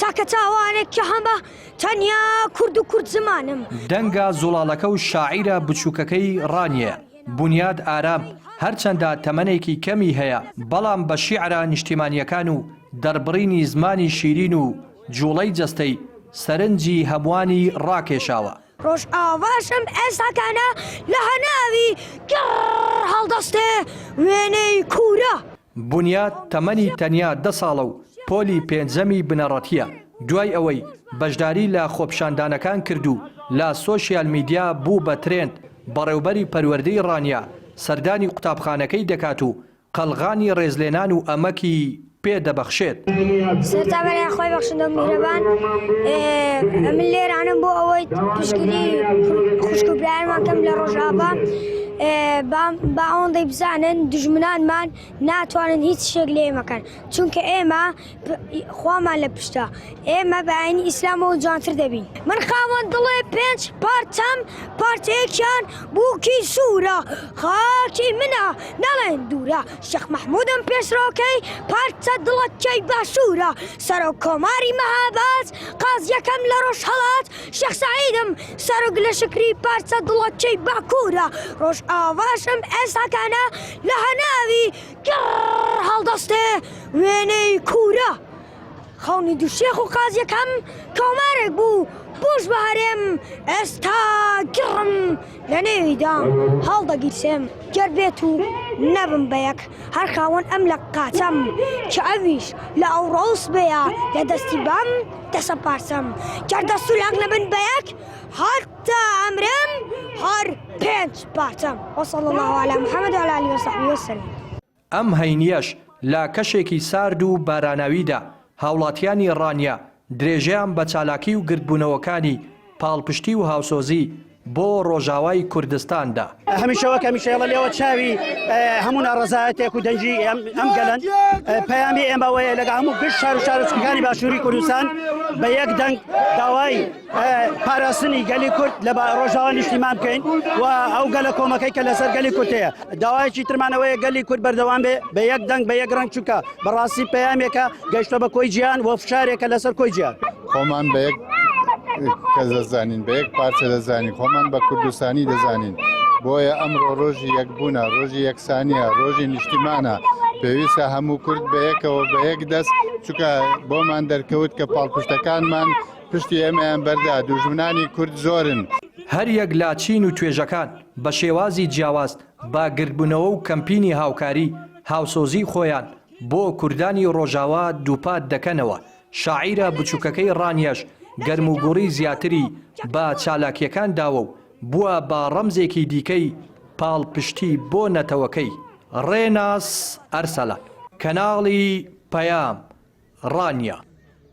تاکە تاوانێک کە هەمە تەنیا کورد و کورد زمانم. دەنگە زوڵاڵەکە و شاعیرە بچووکەکەی ڕانیەیە، بونیاد ئارام، هەرچەندە تەمەنێکی کەمی هەیە، بەڵام بە شیعرە نیشتیمانییەکان و دەربڕینی زمانی شیرین و جوڵەی جەستەی، سەرنجی هەمووانی ڕاکێشاوە. ڕۆژئاواشم ئێستاکانە لە هەناوی گڕ هەڵدەستێ وێنەی کوورە. بونیاد تەمەنی تەنیا دە ساڵە و پۆلی پێنجەمی بنەڕەتییە، دوای ئەوەی بەشداری لە خۆپیشاندانەکان کرد و لە سۆشیال میدیا بوو بە ترێند، بەڕێوبەری پەروەردەی ڕانیە سەردانی قوتابخانەکەی دەکات و قەڵغانی ڕێزلێنان و ئەمەکی پێ دەبەخشێت. سەرەتا بەلای خوای بەخشندە و میهرەبان من لێرانم بۆ ئەوەی پشتگیری خوشک و برایانمان کەم لە ڕۆژئاڤا با ئەوەندەی بزانن دوژمنانمان ناتوانن هیچ شتێک لە ئێمە کەن چونکە ئێمە خوامان لە پشتە ئێمە بە ئاینی ئیسلامەوە جوانتر دەبین من خاوەن دڵێ پێنج پارچەم پارچەیەکیان بووکی سوورە خاکی منە نەڵێن دوورە شێخ مەحموودم پێشڕەوەکەی پارچە دڵەکەی باشوورە سەرۆک کۆماری مەهاباد قازیەکەم لە ڕۆژهەڵات شێخ سەعیدم سەرۆک لەشکری پارچە دڵەکەی باکوورە ڕۆژئاواشم ئێستاکانە لە هەناوی گڕ هەڵدەستێ وێنەی کوورە خەونی دوو شێخ و قازیەکەم کۆمارێک بوو بووش بە هەرێم ئێستا گڕم لە نێویدا هەڵدەگیرسێم گەر بێت و نەبم بە یەک هەر خاوەن ئەم لە قاچەم کە ئەویش لە ئەوڕۆ و سبەیە لە دەستی بەم دەسە پارچەم گەر دەست و لاق نەبن بە یەک هەر تا ئەمرم هەر پێنج پارچەم وصلی اللە علی محمد وعلی آله وصحبه وسلم. ئەم هەینییەش لە کەشێکی سارد و باراناویدا هاوڵاتیانی ڕانیە درێژەیان بە چالاکی و گردبوونەوەکانی پاڵپشتی و هاوسۆزی بۆ ڕۆژاوای کوردستان دا. هەمیشە وەک هەمیشە ئێڵە لێوە چاوی هەموو ناڕەزایەتێک و دەنگی ئەم گەلەن پەیامی ئێمە ئەوەیە لەگە هەموو گشت شار و شارۆچکەکانی باشووری کوردستان بە یەک دەنگ داوای پاراستنی گەلی کورد لە ڕۆژاوا نیشتیمان بکەین و ئەو گەلە کۆمەکەی کە لەسەر گەلی کورد هەیە داوایەکی ترمانەوەیە گەلی کورد بەردەوام بێ بە یەک دەنگ بە یەک ڕەنگ چونکە بەڕاستی پەیامێکە گەشتە بە کۆی جیهان و فشارێکە لەسەر کۆی جیهان. خۆمان بە یەک کەس دەزانین بە یەک پارچە دەزانین خۆمان بە کوردستانی دەزانین بۆیە ئەمڕۆ ڕۆژی یەکبوونە ڕۆژی یەکسانیە ڕۆژی نیشتیمانە پێویستە هەموو کورد بە یەکەوە بە یەک دەست چونکە بۆمان دەرکەوت کە پاڵپشتەکانمان پشتی ئێمەیان بەردا، دوژمنانی کورد زۆرن. هەریەک لە چین و توێژەکان بە شێوازی جیاواز بە گردبوونەوە و کەمپینی هاوکاری، هاوسۆزیی خۆیان بۆ کوردانی ڕۆژاوا دووپات دەکەنەوە، شاعیرە بچووکەکەی ڕانیەش گەرموگوڕی زیاتری بە چالاکییەکان داوە و بووە بە ڕەمزێکی دیکەی پاڵپشتی بۆ نەتەوەکەی. ڕێناس ئەرسەلان، کەناڵی پەیام، ڕانیە.